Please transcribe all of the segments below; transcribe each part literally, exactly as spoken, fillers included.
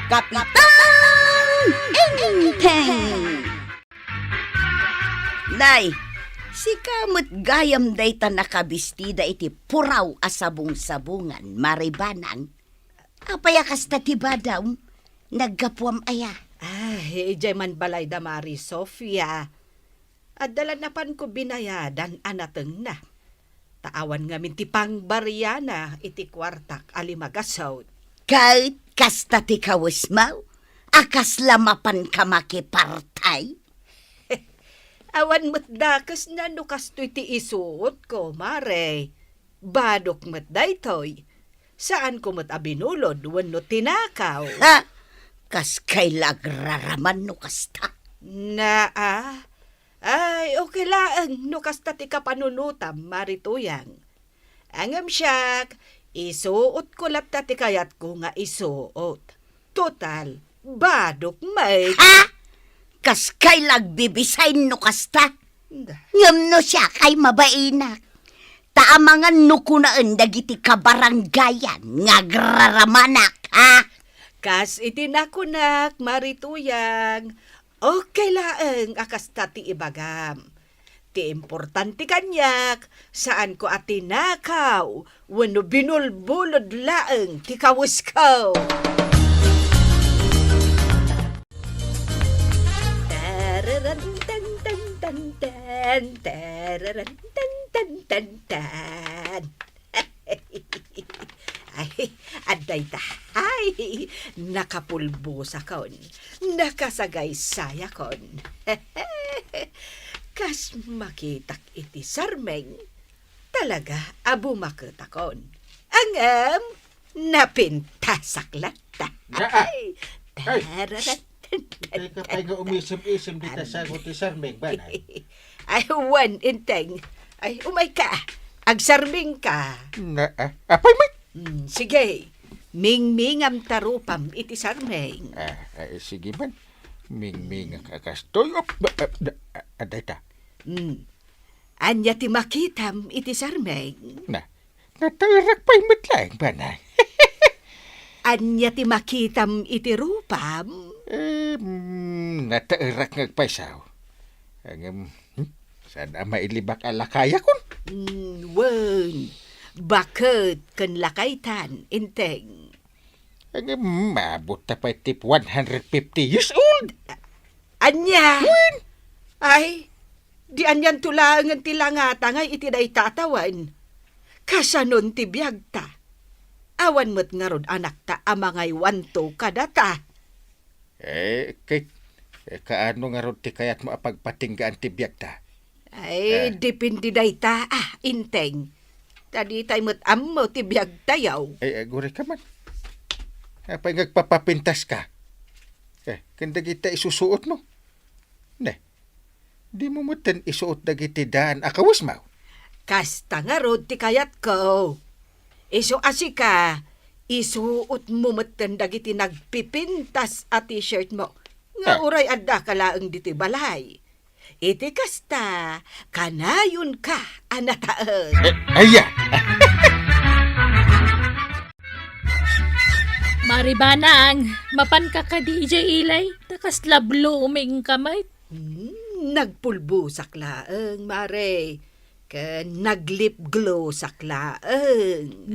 Kapitan Enteng! Nay, sika met gayam dayta nakabistida iti puraw a sabong-sabongan, Mari Banang. Apay a kasta ti badam? Naggapuam aya? Ah, idiay man balayda, Mari Sofia. Adda la napanko binayadan a natengna. Ta awan ngamin ti pangbariana iti kuartak a limagasut. Ket kasta ti kawesmo? A kasla mapanka makipartay? Awan met dakesna no kastoy ti isuotko, Mare. Badok met daytoy. Saanko met a binulod wenno tinakaw. Ha? Kas kay la agraraman no kasta? Naa. Ay, okay laeng no kasta ti kapanunotam, Mari Tuyang. Ngem siak, isuotko latta ti kayatko nga isuot. Total, badok met. Ha? Kas kay la agbibisay no kasta? Ngem no siak ay mabainak, ta amangan no kunaen dagiti kabaranggayan nga agraramanak, ha? Kas iti nakunak, Mari Tuyang, okay laeng a kasta ti ibagam. Ti importante kaniak, saanko a tinakaw wenno binulbulod laeng ti kawesko. Tararan tan tan tan tan, tararan tan tan tan tan. Ay, adda ita. Ay, nakapulbosakon. Nakasagaysayakon. Kas makitak iti sarming, talaga a bumaketakon. Ngem, napintasak latta. Ay, tararat. Itay ka pay nga umisem-isem dita sago ti sarming, Banang. Ay, wen, Enteng. Ay, umayka. Agsarmingka. Na, ah, apay met? Hmm, sige. Mingmingam ta rupam iti sarming. Ah, ay, sige man. Mingmingak a kastoy. Op, ah, ah, da-, ah, adda ita. Hmm. Ania ti makitam iti sarming? Na, nataerak pay met laeng, Banang. Ania ti makitam iti rupam? Em, nataerak nga agpayso. Ngem, hmm, saan a mailibak a lakayakon? Hmm, wen, baket ken lakaytan, Enteng. Ngem, maabutta pay ti one hundred fifty years old. Ania? Wen. Ay, di anianto laengen ti langata ngay iti dayta a tawen. Kasanon ti biagta? Awan met ngarud anakta a mangaywanto kadata. Eh, ket, eh, kaano ngarud ti kayatmo a pagpatinggaan ti biagta? Ay, eh, depende dayta, ah, Enteng. Ta ditay met ammo ti biagtayo. Ay, agurayka man. Apay nga agpapapintaska? Eh, ken dagita isusuotmo? Ne, dimo metten isuot dagiti daan a kawesmo? Kasta ngarud ti kayatko. Isu a sika, isuotmo metten dagiti nagpipintas a t-shirtmo nga, ah, uray addaka laeng ditoy balay. Iti kasta, kanayonka a nataeng. Eh, aya! Mari Banang, mapanka kadi idiay ilay? Ta kasla blooming ka met. Hmm, nagpulbosak laeng, Mare. Ken naglip glossak laeng.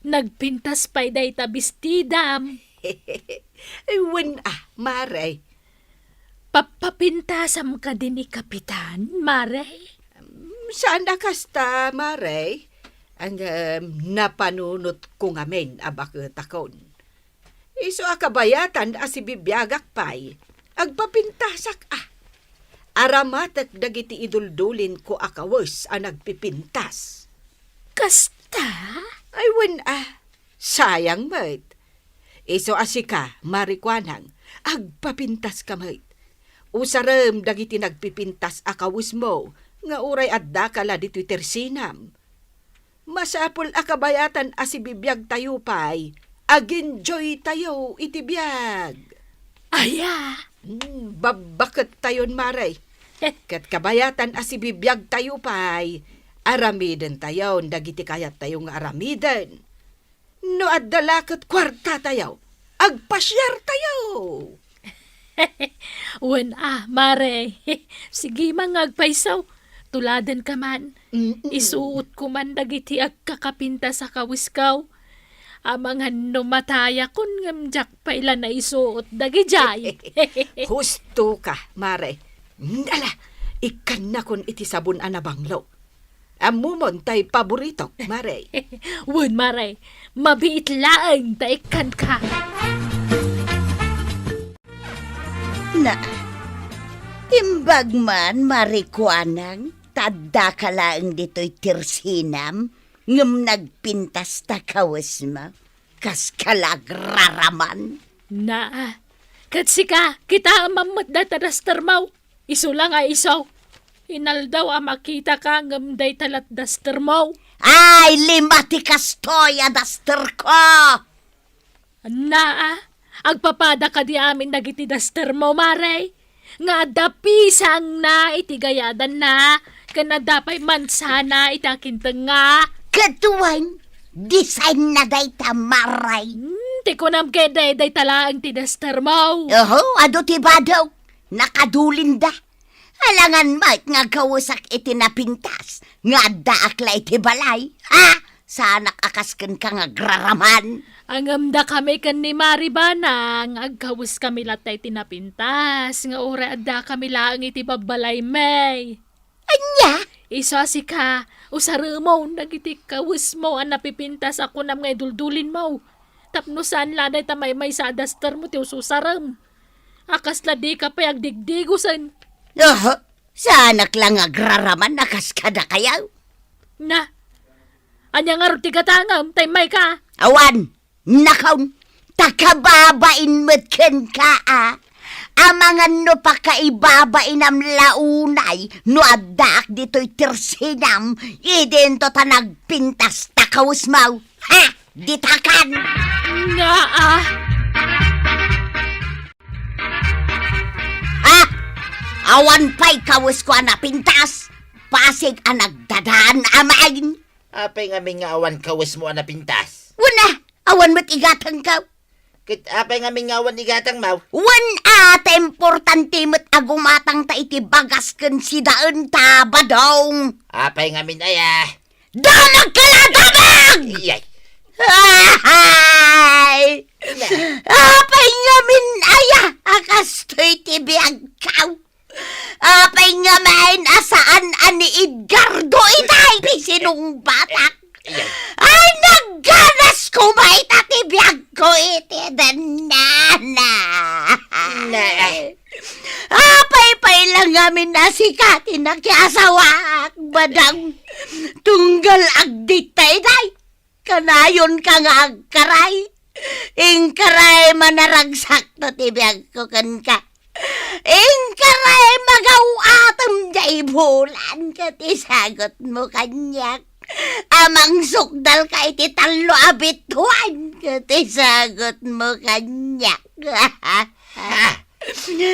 Nagpintaspay dayta bestidam. Wen a, Mare. Pappapintasam kadi ni Kapitan, Mare? Mm, saan a kasta, Mare. Ngem, napanunotko ngamin a baketakon. Isu a kabayatan a sibibiagak pay, agpapintasak a. Aramatek dagiti iduldulinko a kawes a nagpipintas. Kasta? Ay, wen a, sayang met. Isu a sika, Mari Kuanang, agpapintaska met. Usarem dagiti nagpipintas a kawesmo nga uray addaka la ditoy tersinam. Masapul a kabayatan a sibibiagtayo pay, agenjoytayo iti biag. Aya? Hmm, babbakettayon, Mare. Ket kabayatan a sibibiagtayo pay, aramidentayon dagiti kayattayo nga aramiden. No adda la ket kuartatayo, agpasiartayo. Wen a, Mare. Sige man nga agpayso. Tuladenka man. Mm-mm. Isuotko man dagiti agkakapintas a kawisko. Amangan no matayakon ngem diak pay la naisuot dagidiay. Husto ka, Mare. Ala, ikkannakon iti sabon a nabanglo. Ammomon tay paboritok, Mare. Wen, Mare. Mabiit laeng ta ikkanka. Na, imbag man, Mare Kuanang, ta addaka laeng ditoy tirsinam, ngem nagpintas ta kawesmo. Kaska la agraraman. Na, ket sika, kitaem met dayta dastermo. Isu la nga isu. Inaldaw a makitaka ngem dayta lat dastermo. Ay, lima ti kastoy a dasterko! Anna, agpapada kadi amin dagiti dastermo, Mare? Nga adda pisangna iti gayadanna, ken adda pay mansana iti akintengnga. Ket wen, designna dayta, Mare. Hmm, ti kunam ket, dayta laeng ti dastermo. Oho, adu ti badok. Nakadulinda. Alangan met nga agkawesak iti napintas nga addaak la iti balay. Ha? Saanak a kas kenka nga agraraman. Ngem dakami ken ni Mari Banang, agkaweskami latta iti napintas nga uray addakami laeng iti babbalaymi. Ania? Isu a sika, usaremon dagiti kawesmo a napipintas a kunam nga iduldulinmo. Tapno saan la dayta maymaysa a dastermo ti ususarem. A kasla dika pay agdigdigosen. Oho, saanak la nga agraraman a kas kadakayo. Na, ania ngarud ti gatangem, tay mayka? Awan, nakaon, ta kababain met kenka a. Amangan no pakaibabainam la unay no addaak ditoy tirsinam, idinto ta nagpintas ta kawesmo. Ha? Ditakan! Nga, ah. Ha? Awan pay kawesko a napintas? Pasig a nagdadaan a main. Apay ngamin nga awan kawesmo a napintas? Wen a, awan met igatangko. Ket apay ngamin nga awan igatangmo? Wen a, ta importante met a gumatangta iti bagas ken sidaenta, Badong. Apay ngamin aya? Damagka la, damag! Iyay. Ay! Apay ngamin aya a kastoy ti biagko? Apay ngamin a saan a ni Edgardo itay ti sinungbatak? Iyay. Ay, nagganas koma ita ti biagko iti dennana. Na. Apay pay la ngamin a sika ti nakiasawaak, Badong. Tunggal agditta itay. Kanayonka nga agkaray. Inkaray manaragsakto ti biagko kenka. Inkaray magaw-atem diay bulan ket isagutmo kaniak. Amang sukdalka iti tallo a bituen ket isagutmo kaniak. Ha?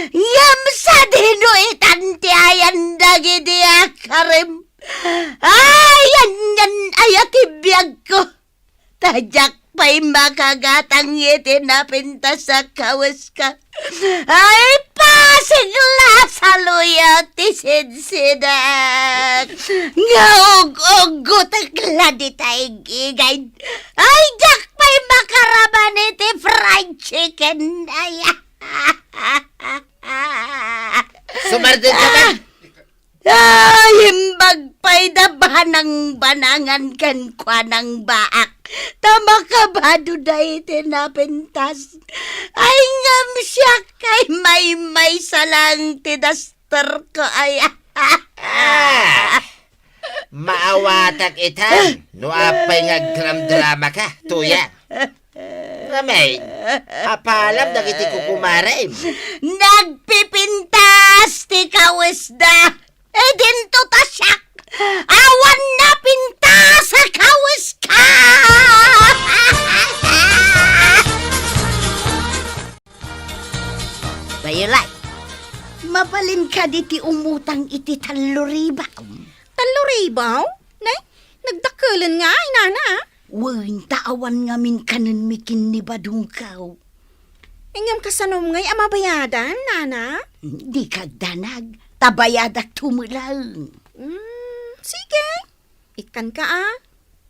Ngem sadino itan ti ayan dagidi a karem? Ay, anian aya ti biagko? Ta diak pay makagatang iti napintas a kawesko. Ay, pasig la saluyo ti sidsidak. Nga ug-ugotek la dita igigay. Ay, diak pay makaraman iti fried chicken. Ay, Sumardengka man. Ay, imbag pay da banangan kenkuana nga baak. Ta makabado da iti napintas. Ay, ngem siak kay maymaysa lang ti dasterko ay. Ah, maawatak itan no apay nga agdramdramaka, Tuya. Ngamin, apalam dagiti kukumarem. Nagpipintas ti kawesda. Idinto ta siak. Awan napintas a kaweska. Bayulay, mabalin kadi ti umutang iti tallo ribu? Tallo ribu? Nay, nagdakelen nga, inana, ah. Wen, ta awan ngamin kanenmi ken ni Badongko. Ngem kasanom ngay a mabayadan, nana? Di kagdanag, ta bayadakto met laeng. Mm, sige. Ikkanka a.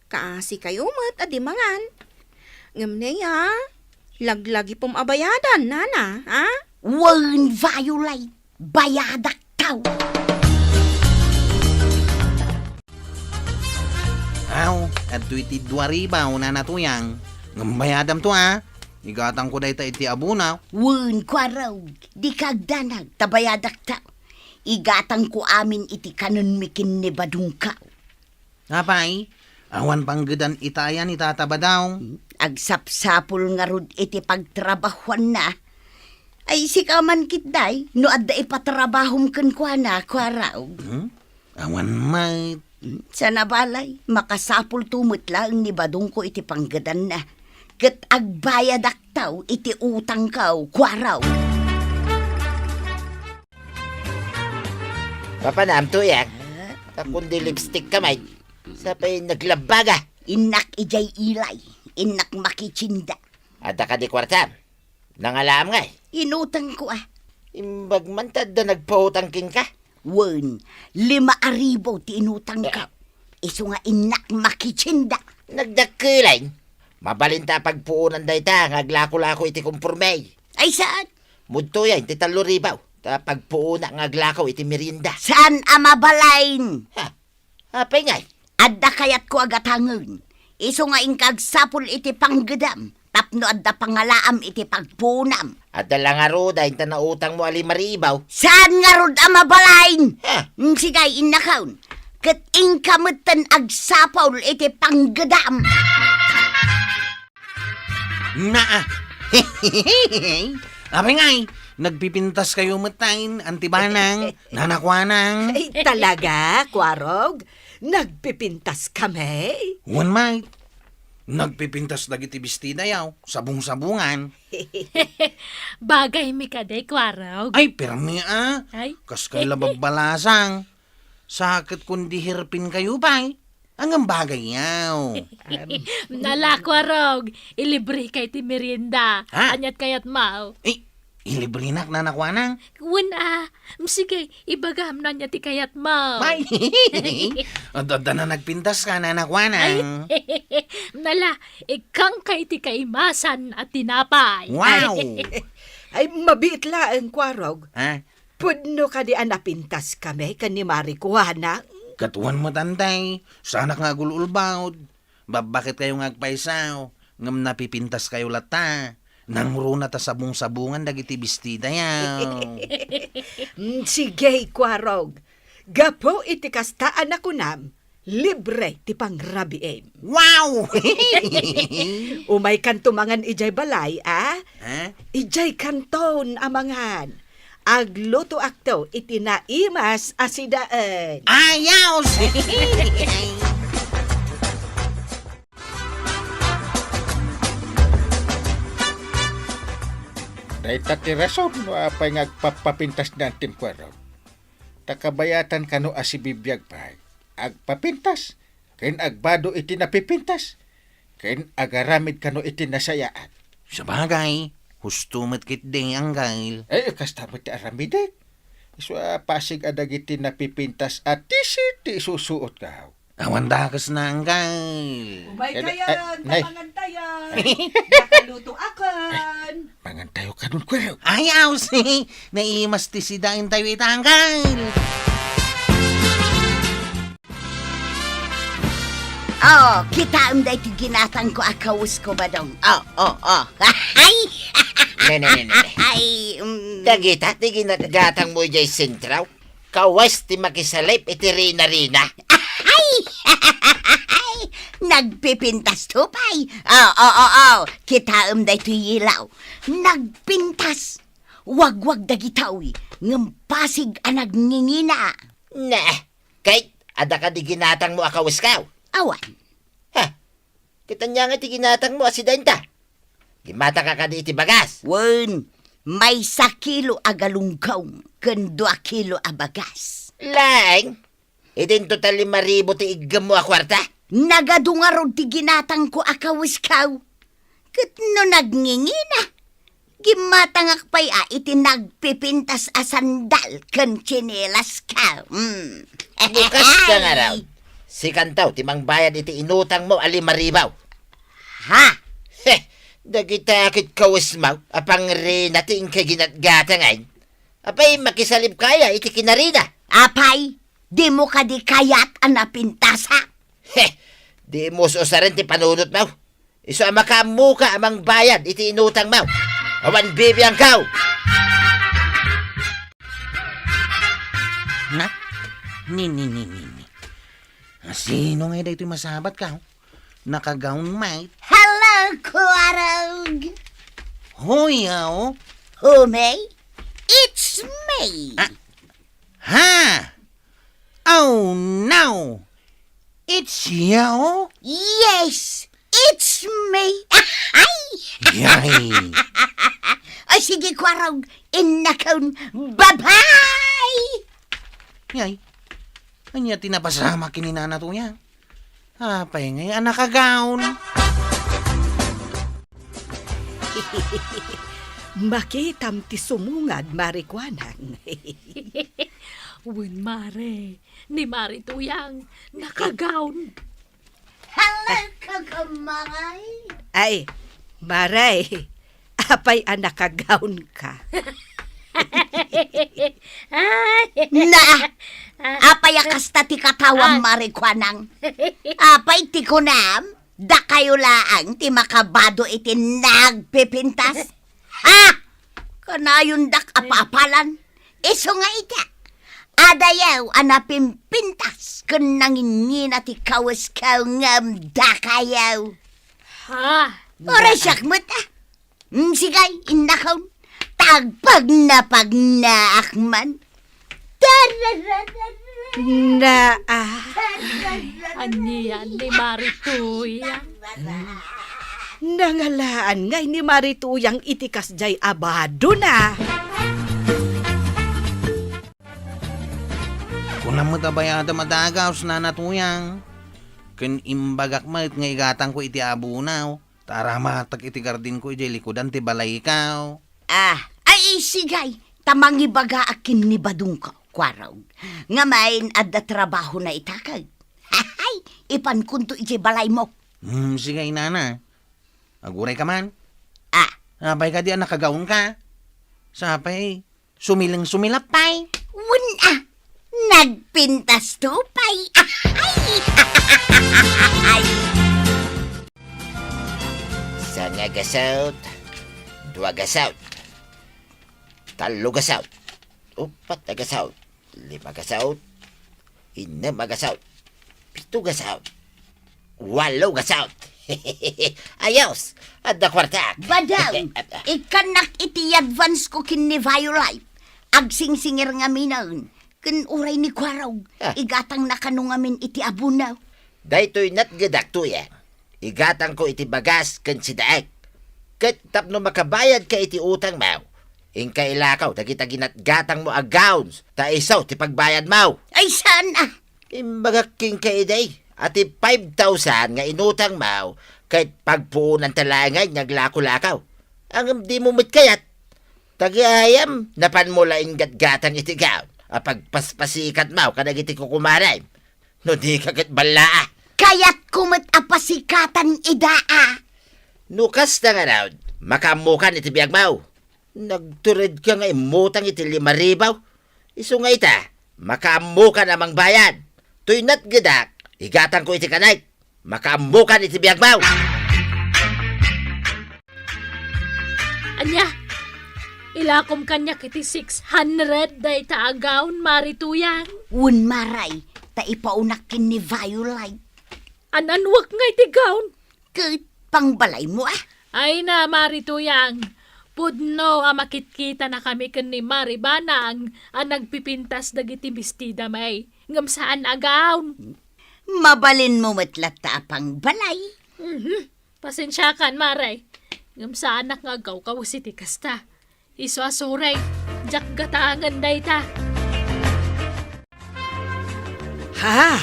Kaasikayo met a di mangan. Ngem ne a, laglagipem a bayadan, nana, a? Wen, Violet, bayadakto. Aw, adtoy ti dua ribaw, nana Tuyang. Ngem bayadamto a. Igatangko dayta iti abuna. Wen, Kuarog, di kagdanag, ta bayadakto. Igatangko amin iti kanenmi ken ni Badongko. Apay, awan panggedan ita ayan ni Tata Badaw? Agsapsapul ngarud iti pagtrabahuanna. Ay, sika man ketdi, no adda ipatrabahom kenkuana, Kuarog. Hmm? Awan met. Hmm, sana balay, makasapulto met laeng ni Badongko iti panggedanna. Ket agbayadakto iti utangko, Kuarog. Papanam, Tuyang? Ah? Tapno di lipstick ka, may. Sapay naglabbaga. Innak idiay ilay. Innak makitsinda. Adda kadi kuartam? Nangalaam ngay? Inutangko a. Imbag man ta adda nagpautang kenka? Wen, lima a ribu ti inutangko. Eh. Isu nga innak makitsinda. Nagdakkel, ay. Mabalinta a pagpuonan dayta nga aglakolako iti komporme. Ay, saan? Mudto yan, ti tallo ribu. Ta pagpuona nga aglako iti merienda. Saan a mabalin? Ha? Apay ngay? Adda kayatko a gatangen. Isu nga inka agsapul iti panggedam, tapno adda pangalaam iti pagpuonam. Adda la ngarud a inta nautangmo a lima ribu. Saan ngarud a mabalin? Ha? Mm, sige, innakon. Ket inka metten agsapul iti panggedam. Naa. Apay ngay, nagpipintaskayo metten, Anti Banang, Nana Kuanang. Ay, talaga, Kuarog? Nagpipintaskami? Wen, may. Nagpipintas dagiti bestidayo, sabong-sabongan. Bagaymi kadi, Kuarog. Ay, permi a. Ay. Kas kay la babbalasang. Sakit kundi hirpinkayo pay. Ngem bagayyo. Nala, Kuarog, ilibreka iti merienda. Ha? Ania't kayatmo? Eh, ilibrenak, Nana Kuanang? Wen a. Sige, ibagam no ania ti kayatmo. Ay, adda, adda na nagpintaska, Nana Kuanang. Ay, nala, ikkanka iti kaimasan a tinapay. Wow! Ay, mabiit laeng, Kuarog. Ha? Pudno kadi a napintaskami ken ni Mari Kuanang? Ket wen met, Anti, saanak nga agul-ulbod. Babbaketkayo nga agpayso, ngem napipintaskayo latta. Nangruna ta sabong-sabongan dagiti bestidayo. Mm, sige, Kuarog. Gapu iti kasta a nakunam, libre ti pangrabiim. Wow! Umaykanto mangan idiay balay, a? Ha? Idiay kanton a mangan. Aglutoakto iti naimas a sidaen. Ayaw! Dayta ti rason no apay nga agpapapintas ni Antim Kuarog. Ta kabayatan kano a sibibiag pay, agpapintas, ken agbado iti napipintas, ken agaramid kano iti nasayaat. Sabagay, husto met ketdi, Anggail. Eh, kasta met ti aramidek. Isu a pasig a dagiti napipintas a tisi ti isusuot, gaw. Awan dakesna, Anggail. Umay kayan, ay, nay. Tapangan tayo. Nakaluto akon. Mangan tayo kanon, Kuya. Ay, awsi! Naimas ti sidaentayo ita, Anggail. Oh, kitaem daytoy ginatangko a kawes ko, Badong. Oh, oh, oh. Ay! Ne, ne, ne, ne, ne. Ay, mm. Dagita ti ginagatangmo idiay sentro? Kawes ti makisalip iti rina-rina. Ay! Nagpipintasto pay. Oh, oh, oh, oh. Kitaem daytoy ilaw. Nagpintas. Wagwag dagitoy, ngem pasig a nagngingina. Ne, ket adda kadi ginatangmo a kawesko? Awan. Ha? Ket ania ngay ti ginatangmo a sidaenta? Gimmatangka kadi iti bagas? Wen, maysa kilo a galunggong ken dua kilo a bagas. Laeng? Idinto ta lima ribu ti iggemmo a kuarta? Nagadu ngarud ti ginatangko a kawesko. Ket no nagngingina, Timmatangak pay a iti nagpipintas a sandal ken tsinelas ka. Hmm. Bukas ka nga raw. Sikantaw ti mangbayad iti inutangmo a lima ribu. Ha? Heh, dagita ket kawesmo a pangrina ti inka ginatgatangay. Apay, makisalib kaya iti kinarina? Apay, dimo kadi kayat a napintasak? Heh, di mo usaren ti panunotmo. Isu a makaammoka a mangbayad iti inutangmo. Awan bibiangko. Na? Ni, ni, ni, ni, ni. Sino ngay daytoy masabat ka? Nakagawn met. Hello, Kuarog! Hoy, aw. Who, me? It's me! Ah, ha? Oh, no! It's you? Yes, it's me! Ay! Yay! O sige, Kuarog, innakon. Bye-bye! Yay! Ania ti napasamak ken ni Nana Tuyang? Apay ngay a nakagawn? Makitam ti sumungad, Mari Kuanang. Wen, Mare, ni Mari Tuyang, nakagawn. Hello, Kakamangay. Ay, Mare, apay a nakagawn ka? Ay. Na, apay a kasta ti katawam, Mari Kuanang? Apay ti kunam, dakayo laeng ti makabado iti nagpipintas? Ha? Kanayondak a paapalan. Isu nga ita, adayo a napimpintas ken nanginngina ti kawesko ngem dakayo. Ha? Oray siak met, ah. Mm, sige, innakon. Tagpagnapagnaak man. Tarararara. Na, ah. Tarararara. Ania ni Mari Tuyang? Nangalaan ngay ni Mari Tuyang iti kasdiay a badona. Kunam met a bay-adem a dagus, Nana Tuyang. Ken imbagak met nga igatangko iti abunaw. Ta aramatek iti gardinko idiay likudan ti balayko. Ah, ay, sige, ta mangibagaak ken ni badongko, Kuarog. Ngem adda trabahona ita ket. Hay, ipankonto idiay balaymo. Hmm, sige, Nana. Aguray ka man. Ah. Apay kadi a nakagawn ka? Sapay, sumileng-sumilap pay. Wen a, nagpintas to pay. Ay! Sanga gasot, dua gasot, tallo gasot, upat a gasot, lima gasot, innem a gasot, pito gasot, walo gasot. Ayos! Adda kuartak. Badaw, ikkannak iti advance ko ken ni Violite. Agsingsingir ngaminen. Ken uray ni Kuarog, ah, igatangna kano ngamin iti abunaw. Daytoy natgedak, Tuyang. Igatangko iti bagas ken sidaek. Ket tapno makabayadka iti utangmo, inka ilakaw dagita ginatgatangmo a gowns, ta isu ti pagbayadmo. Ay, saan a? Imbagak kenka idi a ti five thousand nga inutangmo, ket pagpuonanta laeng nga aglakolakaw. Ngem dimo met kayat. Tagayam, napanmo la inggatgatang iti gown a pagpaspasikatmo kadagiti kukumarem. No dika ket ballaa. Kayatko met a pasikatan ida a. No kasta ngarud, makaammokan iti biagmo. Nagturedka nga immutang iti lima ribu. Isu nga ita, makaammokan a mangbayad. Toy natgedak, igatangko iti kanek. Makaammokan iti biagmo. Ania? Ilakom kaniak iti six hundred dayta a gown, Mari Tuyang. Wen, Mari, ta ipaonak ken ni Violite. An-anuek nga iti gown? Ket pangbalaymo a? Ay na, Mari Tuyang. Pudno a makitkitanakami ken ni Mari Banang a nagpipintas dagiti bestidami, ngem saan a gown. Mabalinmo met latta a pangbalay. Mhm. Pasensiakan, Mari. Ngem saanak nga agkawkawes iti kasta. Isu a surek, diak gatangen dayta. Ha?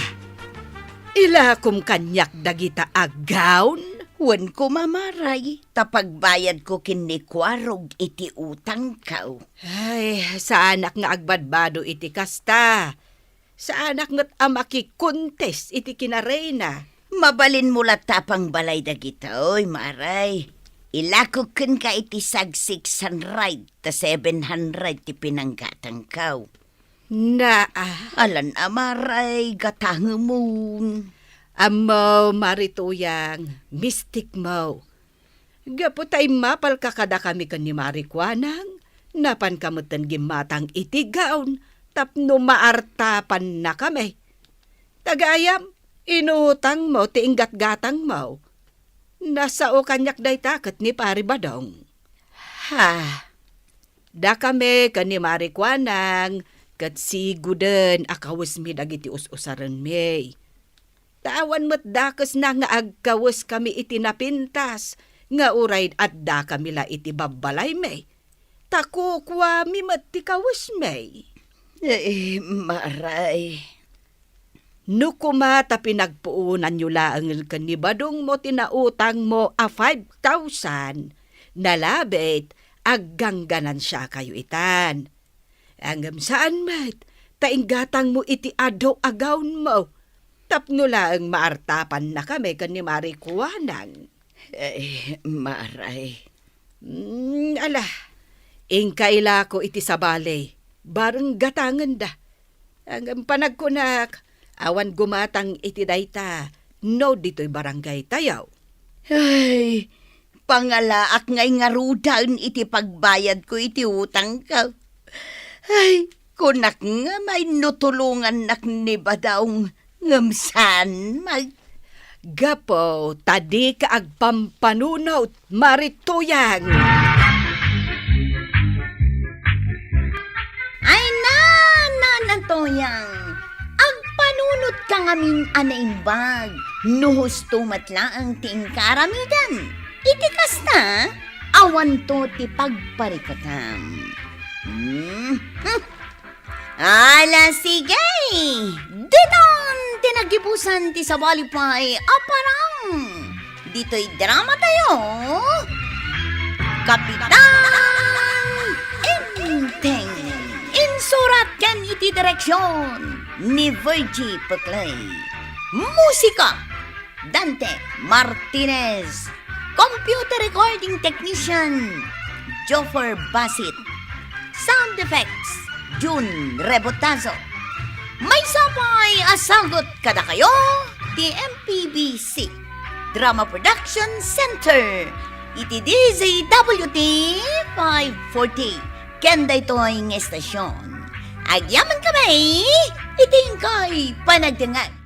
Ilakom kaniak dagita a gown? Wen koma, Maray, ta pagbayadko ken ni Kuarog iti utangko. Ay, saanak nga agbadbado iti kasta. Saanak met a makikontes iti kinareyna. Mabalinmo latta a pangbalay dagitoy, Maray. Ilakok kenka iti sag-six hundred ta seven hundred ti pinanggatangko. Naa. Alan a, Maray, gatangemon. Ammo, Mari Tuyang, mistikmo. Gapu ta immapalka kadakami ken ni Mari Kuanang, napanka metten gimmatang iti gaon tapno maartapannakami. Tagayam, inutangmo ti inggatgatangmo. Nasao kaniak dayta ket ni Pari Badong. Ha, dakami ken ni Mari Kuanang ket siguden a kawesmi dagiti us-usarenmi. Ta awan met dakesna nga agkaweskami iti napintas nga uray addakami la iti babbalaymi. Ta kukuami met ti kawesmi. Eh, Maray. No koma ta pinagpuonanyo laeng ken ni Badongmo ti nautangmo a five thousand, nalabit, aggangganan siakayo itan. Ngem saan met, ta inggatangmo iti adu a gaonmo, tapno laeng maartapannakami ken ni Mari Kuanang. Eh, Maray. Mm, ala, inka ilako iti sabali, bareng gatangenda. Ngem panagkunak, awan gumatang iti dayta, no ditoy barangaytayo. Ay, pangalaak nga ingarudan iti pagbayadko iti utangko. Ay, kunak nga mainno tulongannak ni Badong, ngem saan met. Gapu ta dika agpampanunot, Mari Tuyang. Ay, na, Nana Tuyang, agpanunotka ngamin a naimbag, no husto met laeng ti inka aramidan. Iti kasta, awanto ti pagparikutam. Hmm. Hmm. Ala, sige! Ditan ti naggibusan ti sabali pay a parang ditoy dramatayo, Kapitan Enteng. Insurat ken iti direksion ni Virgie Peclay. Musika, Dante Martinez. Computer recording technician, Joffer Basit. Sound effects, Jun Rebotazo. Maysa pay a sagut kadakayo ti M P B C Drama Production Center iti D Z W T five forty. Ken daytoy nga estasion, agyamankami iti inkay panagdengngeg.